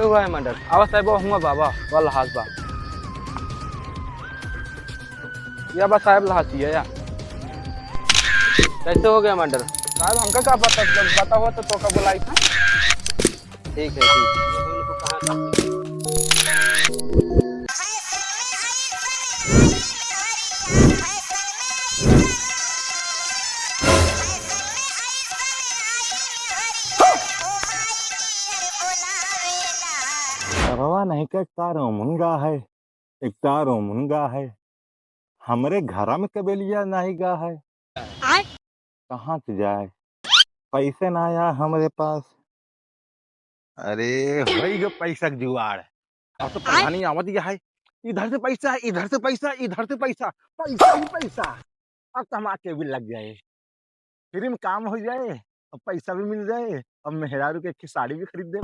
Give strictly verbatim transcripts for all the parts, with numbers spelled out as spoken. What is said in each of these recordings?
हुआ है मर्डर। आवा साहब, हुआ बाबा, वाला हाथ बा। या बा साहब, लहासी है या। कैसे हो गया मर्डर? साहब, हमका का पता, जब पता हो तो तोका बुलाई था। ठीक है, ठीक है। रवा नहीं के तारो मुनगा है, एक तारो मुनगा है, हमरे घरा में कबेलिया नहीं गा है। आय? कहाँ से जाए, पैसे ना आया हमरे पास। अरे, होई गो पैसा के जुगाड़। अब तो आय? प्रधानी आवत ही है, इधर से पैसा, इधर से पैसा, इधर से पैसा, पैसा ही पैसा। अब तो हमार टेबल लग जाए, फ्री में काम हो जाए, अब पैसा भी मिल जाए, अब मेहरारू के एक ठे साड़ी भी खरीद दे।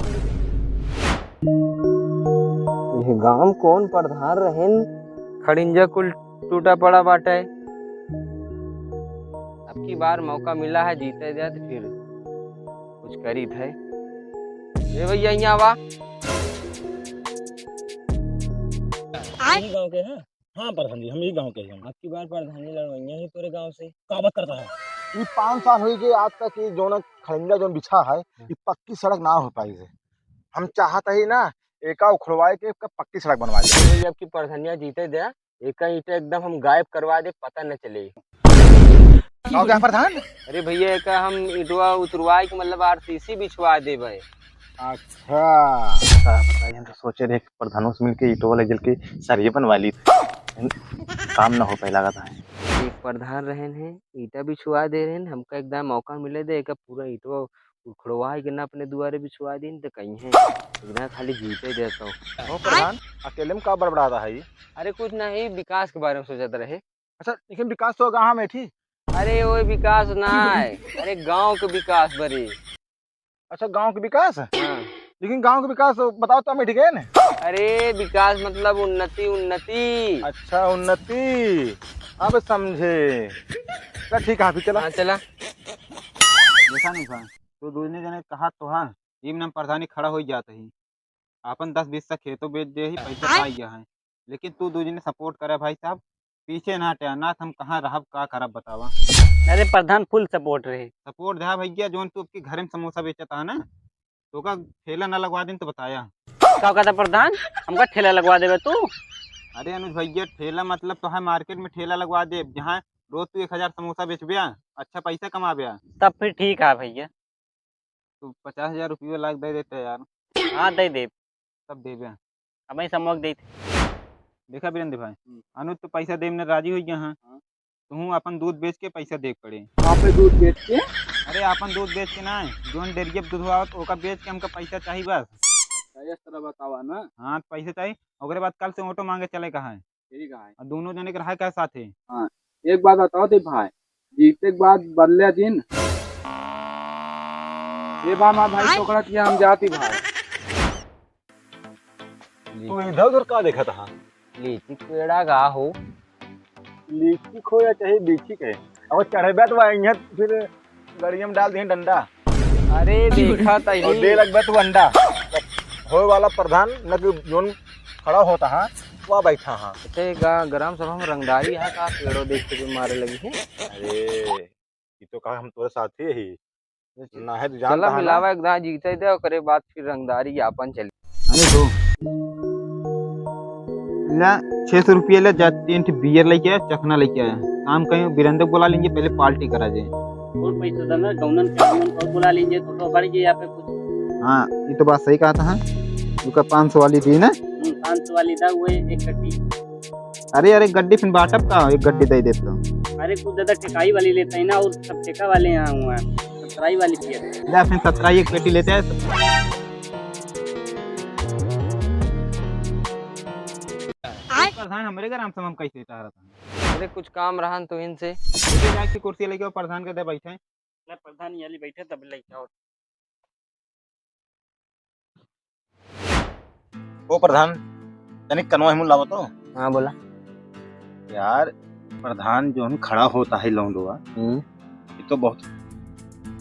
ये गांव कौन प्रधान रहेन? खड़िंजा कुल टूटा पड़ा बाटे। अब की बार मौका मिला है, जीते जाए तो फिर कुछ करी थे। ए भैया, यहाँ आवा। आय? यही गांव के हैं? हाँ प्रधान जी, हम यही गांव के हैं। अब की बार प्रधानी लड़वैया ही तोरे गांव से। का बात करता है? ये पाँच साल हो गए आज तक, ये जोन खड़ंजा जोन बिछा है, हाँ। ये पक्की सड़क ना हो पाई है। हम चाहत ही ना, एका उखड़वाए के एका पक्की सड़क बनवा दे। भैया, अब की प्रधानिया जीते दे, एका ईंटा एकदम हम गायब करवा दे, पता न चले। का हो गया प्रधान? अरे भैया, एका हम ईंटवा उतरवाए के मतलब आरसीसी बिछवा देबे। अच्छा। का बताई, हम तो सोचे रहे कि प्रधानों से मिलके ईंटवा ले जल के सरिये बनवा ली। काम न हो पाए लागत है। एक प्रधान रहन है, ईंटा बिछवा दे रहन, हमका एकदम मौका मिले दे, एका पूरा ईंटवा उखड़वाए के ना अपने दुआरे बिछवा दीन, त कहीं है, एकदम खाली जीते देता हूँ। ओ प्रधान, अकेले में का बड़बड़ा रहा है? अरे कुछ नहीं, विकास के बारे में सोचत रहे। अच्छा, लेकिन विकास तो गाँव में थी। अरे वो विकास ना है, अरे गांव के विकास बरे। अच्छा, गांव के विकास? हाँ। लेकिन गांव के विकास बताओ तो हमें, ठीक है ना? अरे विकास मतलब उन्नति, उन्नति। अच्छा, उन्नति, अब समझे। चल ठीक है, अभी चला। हाँ, चला। देखा नहीं भाई, तू दूसरे जने कहा तो हाँ, ई में प्रधानी खड़ा हो जात ही। आपन दस बीस सा खेतो बेच दे ही, पैसा आय? पाई गया है। लेकिन तू दू जने सपोर्ट करे भाई साहब, पीछे ना हटे, ना त हम कहाँ रहब, का करब बतावा। अरे प्रधान फुल सपोर्ट रहे। सपोर्ट रहा भैया, जोन तू आपके घर में समोसा बेचत है ना, तो का ठेला ना लगवा दिन तो बताया। का कहता प्रधान, हमका ठेला लगवा देबे तू? अरे अनुज भैया, ठेला मतलब तो है मार्केट में ठेला लगवा दे, जहाँ रोज तू एक हजार समोसा बेचबे, अच्छा पैसा कमाबे। तब फिर ठीक है भैया। तू पचास हजार रुपया लाग दे देते यार। हाँ, दे दे। तब देबे। अब मैं समझ दे। देखा वीरेंद्र भाई, हम्म। अनुज तो पैसा देवे में राजी हो गया हाँ। हाँ। तू अपन दूध बेच के पैसा दे पड़े। कहाँ पे दूध बेच के? अरे अपन दूध बेच के ना, जोन डेयरी पे दूध आवत ओका बेच के हमका पैसा चाहिए बस। अच्छा, इस तरह बतावा ना। हाँ, पैसा चाहिए। ओकरे बाद कल से ऑटो मांगे चले का है। ठीक है। और दोनों जने के रहा का साथे। हाँ, एक बात बताओ थे भाई, जीते के बाद बदले जिन। ये बा हमार भाई हाँ? टोकरा किया हम जाती भाई। तू इधर उधर का देखत हा? लीची के पेड़ा गा हो। लीची खो या चाहे बीची के, अब चढ़बे तो वहीं फिर गड़िया में डाल दिए डंडा। अरे देखा तही। और दे लगबे तू अंडा। होए वाला प्रधान न कि जोन खड़ा होता हा, वह बैठा हा। इते गा-, ग्राम सभा में रंगदारी हा का पेड़ो देख के भी मारे लगी है। अरे, ये तो कहा हम तोरे साथ ही ही। ना है तो जान चला रहा ना। मिलावा एक दांव जीते दे, ओकरे बाद फिर रंगदारी आपन चली। अरे दो। ला, छह सौ रुपया ले जा, तीन ठे बियर लेके आया, चखना लेके आया। काम कहीं वीरेंद्र को बुला लेंगे, पहले पार्टी करा जाए। और पैसा देना, गौनन के गौनन को बुला लेंगे, तो, तो बढ़ गया यहाँ पे कुछ। हाँ, ये तो बात सही कहा था, हाँ। उनका पाँच सौ वाली दी ना? हम्म, पाँच सौ वाली था, वो एक गड्डी। अरे, अरे, गड्डी फिर बाटब का, एक गड्डी दे देता हूँ। अरे, कुछ ज्यादा ठेकाई वाली लेता है ना, और सब ठेका वाले यहाँ हुआ है, सतराई वाली पिया। जा, फिर सतराई एक पेटी लेते हैं। आय? प्रधान, हमरे घर हम समम कैसे टहरत हैं? अरे, कुछ काम रहन तो इनसे। लेके जाके कुर्सी लेके आओ, प्रधान के दे बैठे। ले प्रधान, ये ले बैठे, तब लेके आओ। ओ प्रधान, तनिक कनवा हिमुन लावो तो। हाँ, बोला। यार, प्रधान जोन खड़ा होता है लौंडवा, हम्म। ये तो बहुत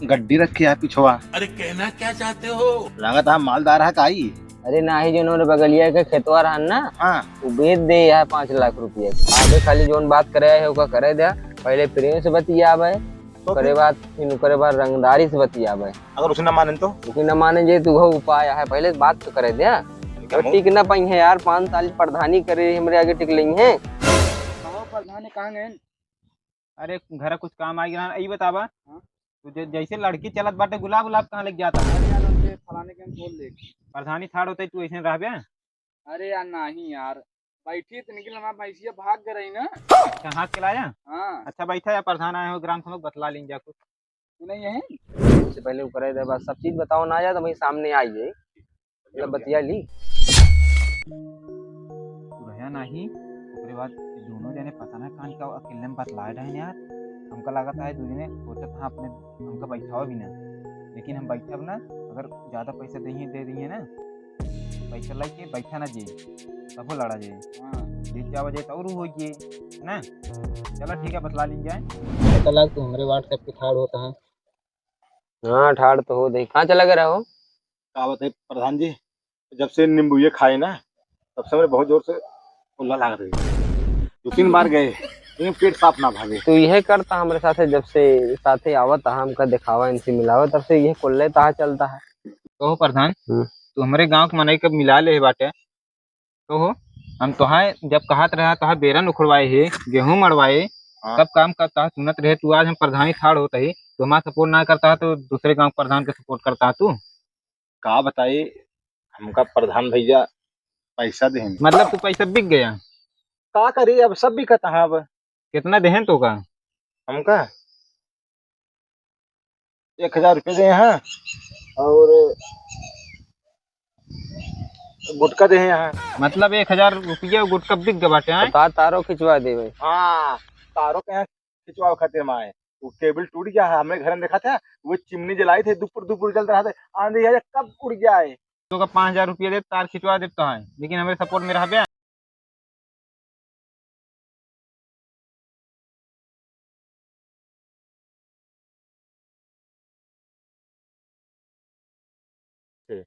गड्डी रखे है पिछवा। अरे, कहना क्या चाहते हो? लागत है मालदार है काई। अरे नाही, जौन हमरे बगलिया के खेतवा रहन ना, हाँ। उ बेच दे यार पाँच लाख रुपया के। आगे खाली जौन बात करे है, ओका करे दे। पहले प्रेम से बतियावे, तो ओकरे फिर? बाद, फिर ओकरे बाद रंगदारी से बतियावे। अगर उसे ना माने तो? उसे ना माने जे तो उहो उपाय है, पहले बात तो करे दे। ठीक है, तो मु- टिक ना पाई है यार, पाँच साल प्रधानी करे, हमरे आगे टिक लेई है। कहो प्रधान, कहाँ गए? अरे, घर कुछ काम आ गया, ई बतावा। हाँ? तू जे-, जैसे लड़की चलत बाटे, गुलाब उलाब कहाँ लेके जाता है? अरे यार, हमके फलाने के हम बोल दे। प्रधानी ठाड़ होते, तू ऐसे रहबे? अरे यार, नहीं यार, बैठी तो निकल, हमारा भैंसिया भाग गए रही ना। अच्छा, हाथ चलाया? हाँ। अच्छा, बैठा यार, प्रधान आए हो, ग्राम सभा बतला लेंगे कुछ। तू नहीं है? इससे पहले वो करे दे, बस सब चीज बताओ ना यार, तो वहीं सामने आई है। मतलब बतिया ली। तू रह्या नाही, ओकरे बाद दोनों जने पता ना कान का अकेले में बतलाए रहे यार। हमका लागत है दू जने सोचत हाँ अपने, हमका बैठाओ भी ना, लेकिन हम बैठब ना, अगर ज्यादा पैसा दे, दे दिए ना, पैसा लेके बैठा ना जी, तबो लड़ा जाए। हाँ। जीत जावा जाए तो और हो गए, है ना? चला ठीक है, बतला लीन जाए। पता लग तू हमरे WhatsApp पे ठाड़ होता है। हाँ, ठाड़ तो हो दे। कहाँ चला गया रहो? का बताई प्रधान जी, जब से नींबू ये खाए ना, तब से हमरे बहुत जोर से उल्ला लाग रही। दो तीन बार गए, लेकिन पेट साफ ना भागे। तू यह करता हमरे साथे, जब से साथे आवत हा, हमका दिखावा, इनसे मिलावा, तब से यह कुल्ले तहा चलता है। कहो प्रधान, हम्म। तू हमरे गांव के मनई के मिला ले बाटे। कहो, हम तोहार जब कहत रहा, तोहार बेरन उखड़वाए है, गेहूं मड़वाए, हाँ। सब काम का तोहार सुनत रहे, तू आज हम प्रधानी ठाड़ होत ही, तू हमारा support ना करता है, तो दूसरे गांव के प्रधान के support करता है तू। का बताई, हमका प्रधान भैया पैसा देहन। मतलब तू पैसा बिक गया? का करी, अब सब बिकत है अब। कितना देहन तो का? हमका एक हजार रुपये दे हैं और गुटखा दे हैं। मतलब एक हजार रुपया गुटखा बिक गए बाटे, हैं? तो तार तारो खिंचवा दे भाई। हाँ, तारो के यहाँ खिंचवावे खातिर हम आए। वो केबल टूट गया है, हमरे घर में देखा था, वो चिमनी जलाई थे, दुपुर दुपुर जलत रहा था, आंधी है कब उड़ गया है। तो का पाँच हजार रुपया दे, तार खिंचवा देता है, लेकिन हमरे support में रहबे। ठीक।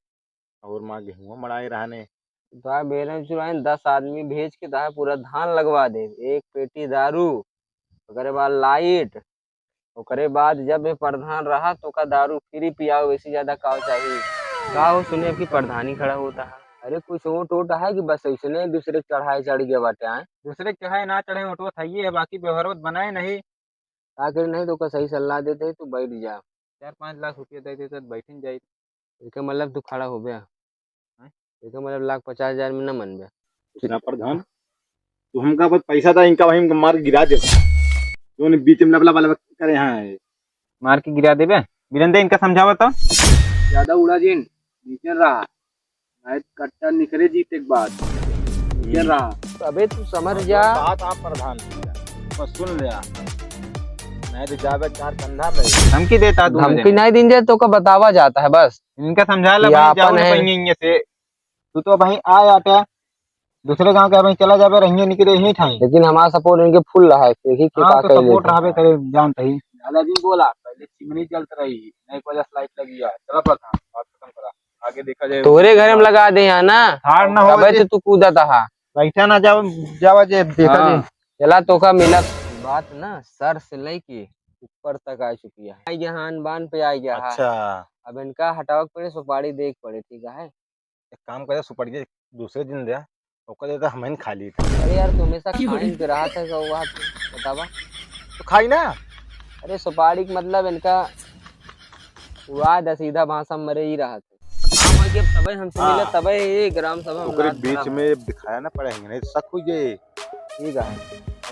और माँ गेहुआ मड़ाए रहने। तोहार बेरन चुराइन दस आदमी भेज के तोहार पूरा धान लगवा दे, एक पेटी दारू, ओकरे बाद लाइट, ओकरे बाद जब ये प्रधान रहा तो का दारू फ्री पियाओ, वैसे ज्यादा का चाही? का हो सुने कि प्रधानी खड़ा होता है? अरे कुछ ओट ओट है कि बस ऐसने दूसरे के चढ़ाए चढ़ गया बाटे, आए? दूसरे के चढ़ाए ना चढ़े, ओटो थाइए है, बाकी व्यवहार बनाए नहीं। का करी, नहीं तो ओका सही सलाह देते, तू बैठ जा। चार पाँच लाख रुपया दे देते तो बैठन जाई। एकर मतलब तू खड़ा हो गया। हैं? एकर मतलब लाख पचास हजार में न मन बे। सुना प्रधान, तू हमका बस पैसा दा, इनका वहीं मार गिरा दे। जोन बीच में लबला वाला करे हैं। मार के गिरा देबे। वीरेंद्र, इनका समझावा तो। ज्यादा उड़ा जिन, नीचे रहा। नहीं कट्टा निकले जीते के बाद। नीचे रहा। अबे तू समझ जा। बात आप प्रधान की है। बस सुन ले आप। नहीं तो जाबे चार कंधा पे। धमकी देता तू धमकी मुझे। नहीं दिन जाए तो का बतावा जाता है बस। इनका समझा ला ये भाई, जाओ आपन ना है। कहीं इनमें से। तू तो भाई आए आटे, दूसरे गांव के भाई चला जाबे, रहिए निकले यही ठाई। लेकिन हमारा support इनके full रहा है, देखिए कि हाँ, का तो कर support लेते हैं। रहबे करे, जानते ही। लाला जी बोला, पहले चिमनी जलत रही, नहीं वजह से लाइट लगी है। चला प्रधान, बात खत्म करा, आगे देखा जाए। तोरे घर में लगा दे यहाँ ना, ठाड़ ना हो तबे जे। तो तू कूदत हा। बैठा ना जाओ, जावा जे, देखा हाँ। जे। चला तोका मिला। बात ना सर से लेके ऊपर तक आ चुकी है। आ गया, आन बान पे आ गया है। अच्छा। अब इनका हटावे के पड़े, सुपारी देख पड़े, ठीक है? एक काम करे, सुपारी दूसरे दिन दे, ओकर दे तो हम ही खा ली। अरे यार, तू हमेशा खाइन पे रहा था, का हुआ तू बतावा? तो खाई ना। अरे सुपारी के मतलब इनका उड़ा दे, सीधा भाषा में मरे ही रहा था। काम हो गया, तबे हमसे हाँ। मिले, तबे ये ग्राम सभा में ओकरे नाच बीच खराब। में दिखाया ना पड़ेंगे, नहीं तो शक हो जाए। ठीक है।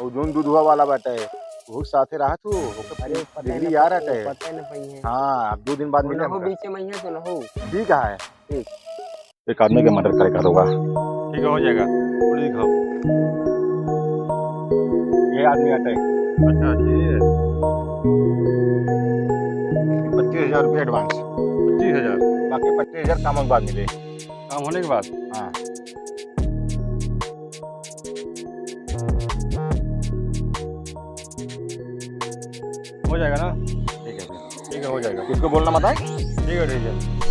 और जोन दूधवा वाला बाटे, वो साथे रहा तू, ओकर अरे, पता डिग्री नहीं, यार वो हटे। पता नहीं पाई है। हाँ, अब दो दिन बाद वो मिले ना हो हमका। बीचे में ही है, तो ना हो। ठीक है। ठीक। एक आदमी के murder करे का होगा। ठीक है, हो जाएगा। पूरी दिखाओ। ये आदमी हटे। अच्छा, ठीक है। पच्चीस हजार रुपये advance। पच्चीस हजार? बाकी पच्चीस हजार काम के बाद मिले। काम होने के बाद? हाँ। हो जाएगा ना? ठीक है भैया। ठीक है, हो जाएगा। किसको बोलना मत आए? ठीक है, ठीक है।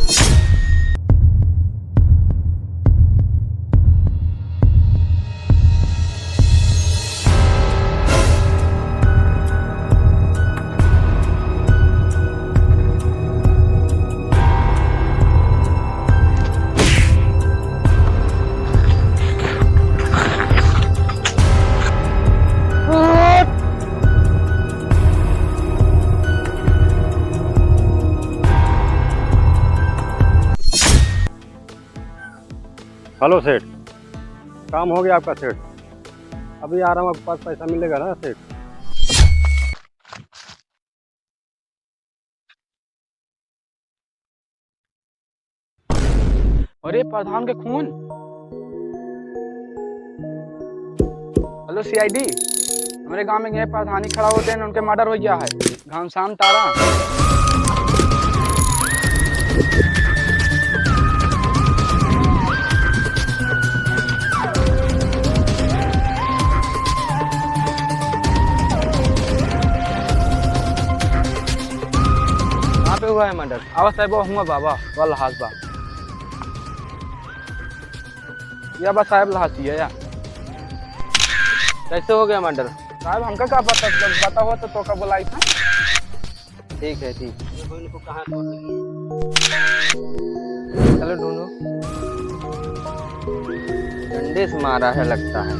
हेलो सेठ, काम हो गया आपका सेठ। अभी आ रहा हूँ, आपके पास पैसा मिलेगा ना सेठ? अरे, प्रधान के खून। हेलो सीआईडी, हमरे गांव में ये प्रधानी खड़ा होते हैं, उनके मर्डर हो गया है। घनश्याम तारा। कहाँ पे हुआ है मर्डर? आवा साहब, हुआ बाबा, वाला हाथ बा। या बा साहब, लहासी है या। कैसे हो गया मर्डर? साहब, हमका का पता, जब पता हो तो, तो का बुलाई था? ठीक है, ठीक। चलो ढूंढो। डंडे से मारा है लगता है।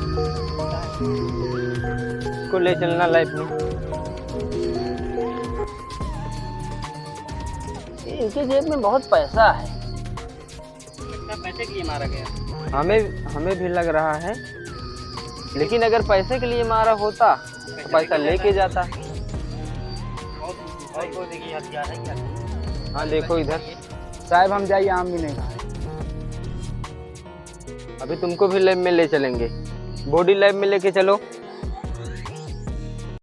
इसको ले चलना लैब में। इनके जेब में बहुत पैसा है। लगता है पैसे के लिए मारा गया। हमें, हमें भी लग रहा है, लेकिन अगर पैसे के लिए मारा होता तो पैसा लेके जाता। और, और कोई देखिए हथियार है क्या? हाँ, देखो इधर। साहब, हम जाइए, आम भी नहीं खाए। अभी तुमको भी लैब में ले चलेंगे, बॉडी लैब में लेके चलो।